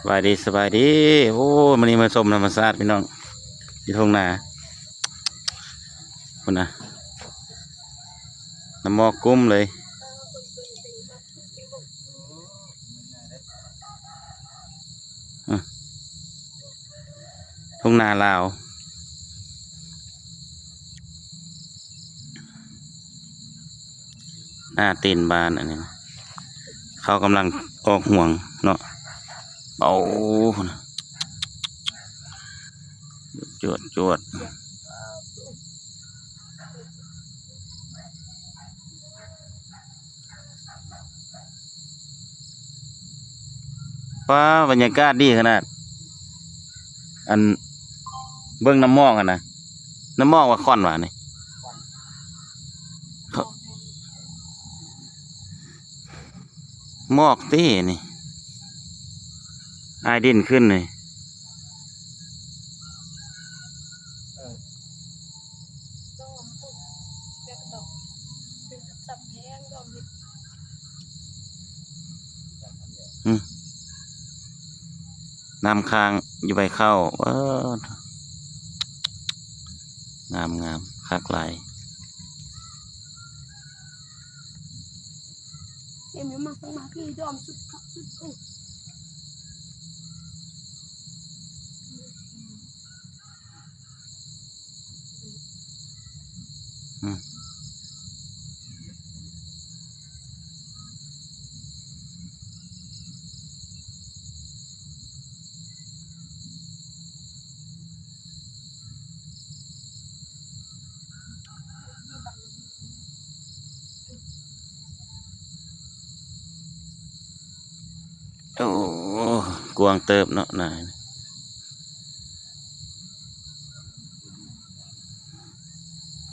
ສະບາຍດີ ສະບາຍດີ. ໂອ້ ມື້ນີ້ມາຊົມທຳມະຊາດພີ່ນ້ອງ ຢູ່ທົ່ງນາພຸ້ນນະ ນ້ຳໝອກກຸ້ມເລີຍ. ອືມ ທົ່ງນາລາວ ໜ້າຕີນບ້ານອັນນີ້ນະ ເຂົາກຳລັງອອກຮວງເນາະ. ເອົາ ຈວດ ຈວດ. ປ້າ ບັນຍາກາດດີຂະໜາດ ອັນ ເບິ່ງນ້ຳໝອກຫັ້ນນະ ນ້ຳໝອກວ່າຄວັນຫວານີ້ ໝອກຕິນີ້ ອ້າຍດິນຂຶ້ນນີ້. ອືມ ນ້ຳຄ້າງຢູ່ໃບເຂົ້າ ເອີ ງາມໆ ຄັກຫຼາຍ. ເອັມມາ ມາ ມາ ພີ່ດອມສຸດ ສຸດ ໂອ້. ອືມ ໂອ້ ກວ້າງເຕີບເນາະນາ.